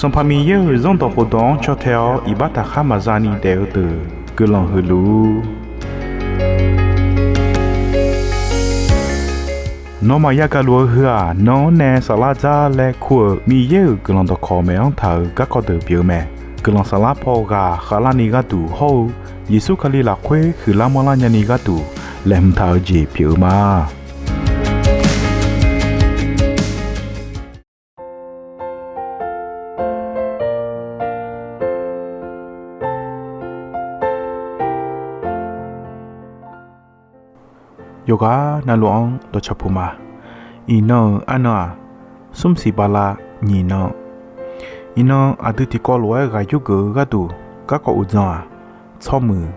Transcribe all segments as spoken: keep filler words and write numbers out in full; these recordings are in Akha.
Sanqpaq Miqyaer-euq Zanrdawq khofdawq-anr caw tae-awr iqbax taqkhar maqza ni daef-eu deuq guiqlanq huiq luf-ur. Nawmaf yagaq luf-eu heu-aq, nan-anr nae saflar dzar laer kur-euq Miqyaer-euq guiqlanq dawqkawq maeq-anr taq-euq garkawv deuq pyeuf-eu mae. Guiqlanq saflar paw ghaq khavlarni gharduq hawr-eu Yeqsur Kali lafkhoer huiqlar manrlar nyani gharduq laeqhmq taq-eu jeq pyeuf-eu ma. Yawqghaq navluf-anr dawqcawq puq ma. Iqnan-euq arnan-aq, smr siq bala nyiq nan. Iqnan aqdui tiqkawv lof-aer ghaq yurgeuf-eu gharduq garkawv uqdzan-aq, tsawrmuiq.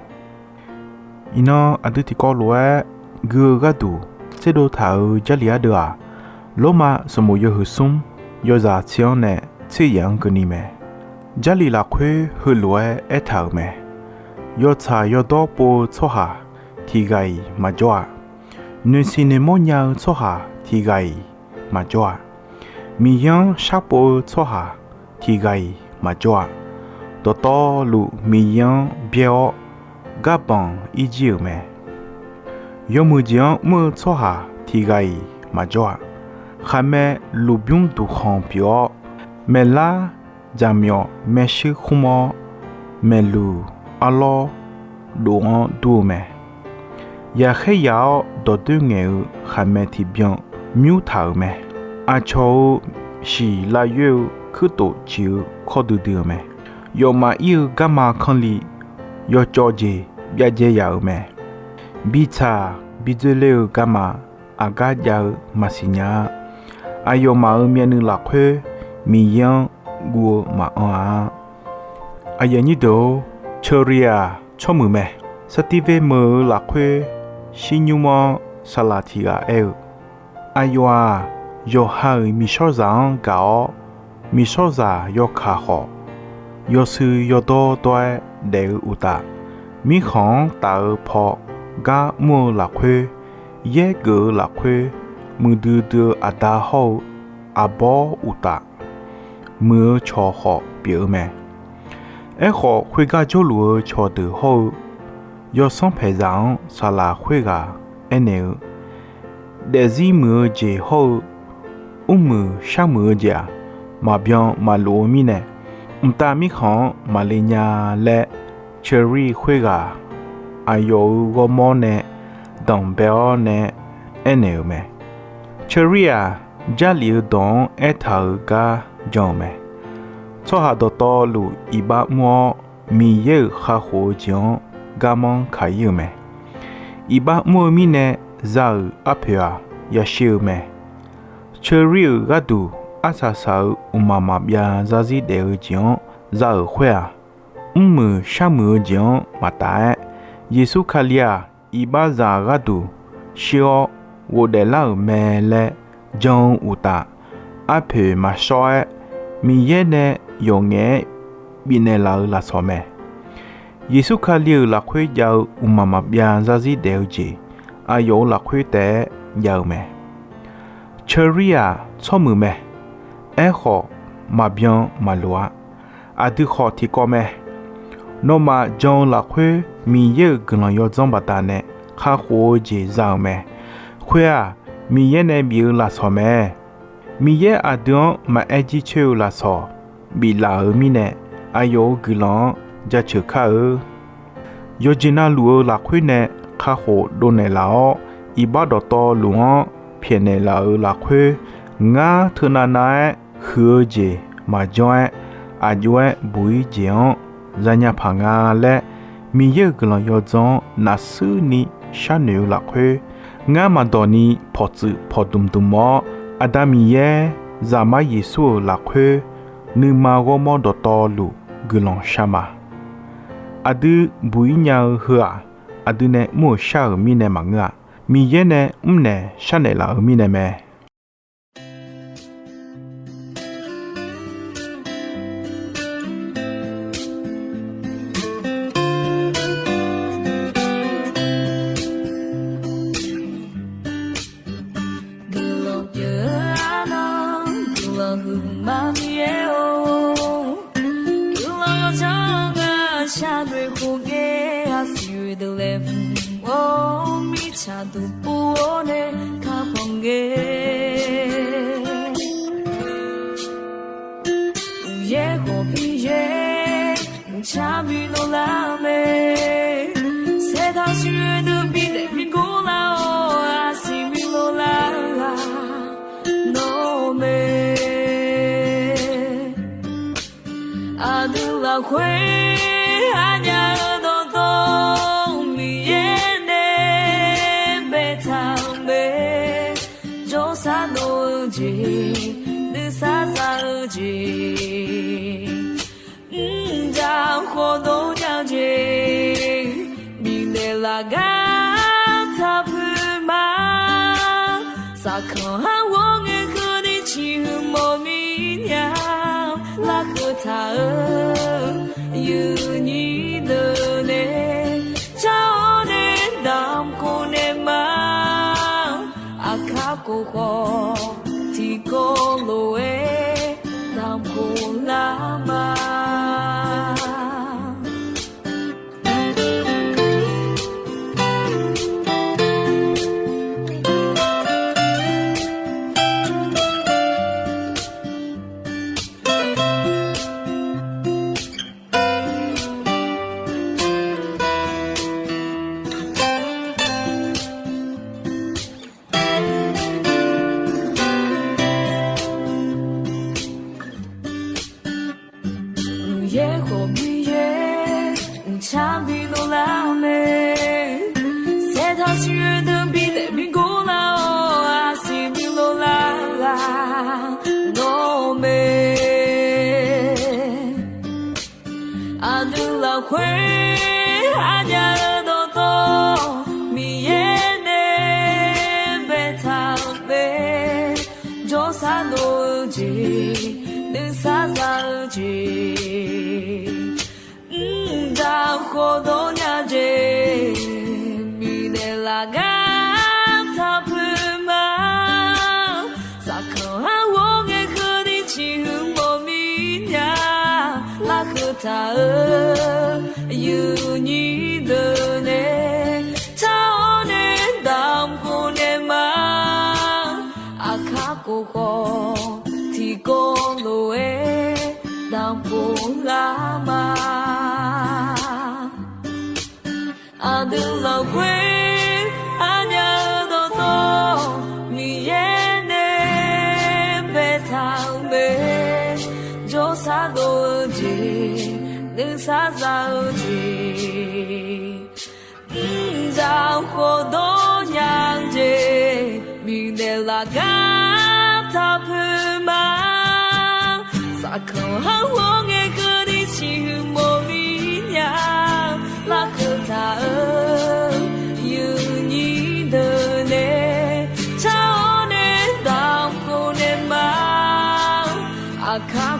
Iqnan aqdui tiqkawv lof-aer gui-eu gharduq tserdov taq-euq Jarlif ardeuv-aq, Lormav sanqbof yawhuiq smr yawzaq tser-anr nae tser yaef-anr keuvni mae. Jarlif lafkhoer heulof-aer aertaq-euq mae. Yawtsaq yawdawr pov-eu tsawrhaq tiq ghaq-iq maqjawr-a. Noeqsiq noeqmawr nya-eu tsawrhaq tiq ghaq-iq maqjawr-a. Miqyaer-anr sharpov-eu tsawrhaq tiq ghaq-iq maqjawr-a. Dawqtawvluf Miqyaer-anr byaer-awr, garbanq ir jir-euq mae. Yawmuiq jeq-anr mr-eu tsawrhaq tiq ghaq-iq maqjawr-a. Khaqmae lmqbymr duqkhanq pyeuf-awr, maeqlar jaqmyawf maershuir khmr-awr, maeqluq arlawr dof-anr dur-eu mae. Yaqkhaer yaf-awr dawqdoer ngaeq-eu khaqmae tiqbyan mymr taq-euq mae. Aqcawq-euq shiq lavyoer-eu kuirtof ciq-eu kawr duidui-eu mae. Yawfmaf ir-eu garma kanr li, yawcawv jeq byav dzae yaf-euq mae. Bitsaq bidzoerler-eu garma aqgar jav-eu maqsiq nya-a. Aqyawfmaf-euq myavnuiv lafkhoer Miqyaer-anr guv-eu maqanr-a. Aqyuif aqnyir deuq-or, Ceuqri-aq tsawrmuiq mae. Sartirver meuq-eu lafkhoer shirnymr-anr saqlaq tiq ghaq aer-eu, Aqyawf-aq, yawqha-euq miqshawrzaq-anr gaq-awr, miqshawrzaq yawkaq khawf, yawshuif yawdawr dawr-aer daef-eu uqtaf, mirkhanq-anr taf-eu paw gar mr-eu lafkhoer, yaer geuf-eu lafkhoer, muiqdui dui-eu aqda hawr-eu aqbawr uqtaf, muiq-eu cawq khawf pyeuf-eu mae. Aerkhawf, khoergar jawrluf-eu cawqdeuq hawr-eu yawsanr paeqzaq-anr saqlaq khoerghaq aernaeq-eu, daefzir muiq-eu jeq hawr-eu mrmuiq sharmuiq-eu jeq-aq, maqbyan maqlof-eu mirnae, mqtav mirkhanq-anr maqle nya laer, Ceuqri khoerghaq aqyawf-euq ghawrmawr nae danqbae-awr nae aernaeq-euq mae. Ceuqri-aq, Jarlif-eu dawq-anr aertaq-euq gar jan-euq mae. Tsawrhaq dawqtawvluf iqbax mr-awr, Miqyaer-euq kakhof-eu jeq-anr garmanr kaq ir-euq mae. Iqbax mr-eu mirnae za-euq arpoeq-aq, yashir-eu mae. Ceuqri-euq gharduq arsaq saq-euq mqmaq maqbyav zarzir daef-eu jeq-anr za-euq khoer-aq, mrmuiq sharmuiq-eu jeq-anr maqtaf-aer, Yeqsur Kali-aq, iqbaxzaq gharduq shir-awr ghofdaef lar-euq mae laer jan-eu uqtaf, arpoeq maqshawr-aer Miqyaer nae yawqngaef-aer bifnaeq laf-eu lafsawq mae. Yeqsur Kali-euq lafkhoer jav-eu mqmaq maqbyav zarzir daef-eu jeq, aqyawf-euq lafkhoer taef-aer jav-eu mae. Ceuqri-aq tsawrmuiq mae. Aerkhawf, maqbyan maqloq-a. Aqdui khawf tiqkawv mae. Nawmaf jan-eu lafkhoer Miqyaer-euq guiqlanq yawdzanr baqdanae kakhof-eu jeq za-euq mae. Khoer-aq, Miqyaer nae bif-eu lafsawq mae. Miqyaer aqdui-anr maqaer jircoer-eu lafsawq biflaf-euq mirnae, aqyawf-euq guiqlanq-anr jaceuq kar-eu. Yawqjeq navluf-eu lafkhoer nae kakhof dovnaeq laf-awr, iqbax dawqtawvluf-anr pyaeqnaeq laf-euq lafkhoer, ngar teunav nav-aer huiq-eu jeq maqjanr-aer, aqjox-aer buq-ir jeq-anr zanya paq nga laer, Miqyaer-euq guiqlanq yawdzanr-anr nafsuir ni sharnoeq-eu lafkhoer, ngar maqdawq ni pawqtsuif pawqdmq dmq-awr, Aqda Miqyaer, Zaqmar Yeqsur-euq lafkhoer nuima ghawrmawr dawqtawvluf guiqlanq shar ma. Aqdui buq-ir nya-eu heu-aq, aqdui nae mr-euq shar-euq mirnae maqngeur-a. Miqyaer nae mrnaeq sharnaeq laf-euq mirnae mae. Guiqlanq pyeuf-eu arnan, guiqlanq huiqma Miqyaer-or. Tsaqduq pov-awr nae kakhanq ngae, uqyaer khawf Miqyaer mqcar bi lov lar mae. Saertaq siqyoeq deuq bidaef bi gor lar-awr, aqsiq bi lov lar-aq nawr mae. Aqdui lafkhoer aqnyaf-euq dawqtawv Miqyaer nae baetaq-euq mae. Jawrsar dov-eu jeq, nuisar za-eu jeq, mrjaq khawf dawr nya-eu jeq, bifnaeq laf gar taq poeq ma. Saqkanq har ghawr ngae keuvni ciqhuiq mawf mir nya. Larkeuv taq-euq yuifnyir deuq nae car-awr nae damq khof naeq ma. Aqkar khof khawf tiqkawv lof-aer damq khof lar ma. Uqyaer khawf Miqyaer mqcar bi lov lar mae. Saertaq siqyoeq deuq bidaef bi gor lar-awr, aqsiq bi lov lar ghaq nawr mae. Aqdui lafkhoer aqnyaf-euq dawqtawv Miqyaer nae baetaq-euq mae. Jawrsar dov-eu jeq, nuisar za-eu jeq, mrjaq khawf dawr nya jeq, bifnaeq laf gar taq poeq ma. Saqkanq har ghawr ngae keuvni ciqhuiq mawf mir nya. Larkeuv taq-euq yuifnyir deuq nae car-awr nae damq khof naeq ma. Aqkar khof khawf tiqkawv lof-aer damq khof lar ma. Aqdui lafkhoer aqnyaf-euq dawqtawv Miqyaer nae baetaq-euq mae. Jawrsar dov-eu jeq, nuisar za-eu jeq, mrjaq khawf dawr nya-eu jeq, bifnaeq laf gar taq poeq ma. Saqkanq har ghawr ngae keuvni ciqhuiq mawf mir nya. Larkeuv taq-euq yuifnyir deuq nae car-awr nae damq khof naeq ma. Aqkar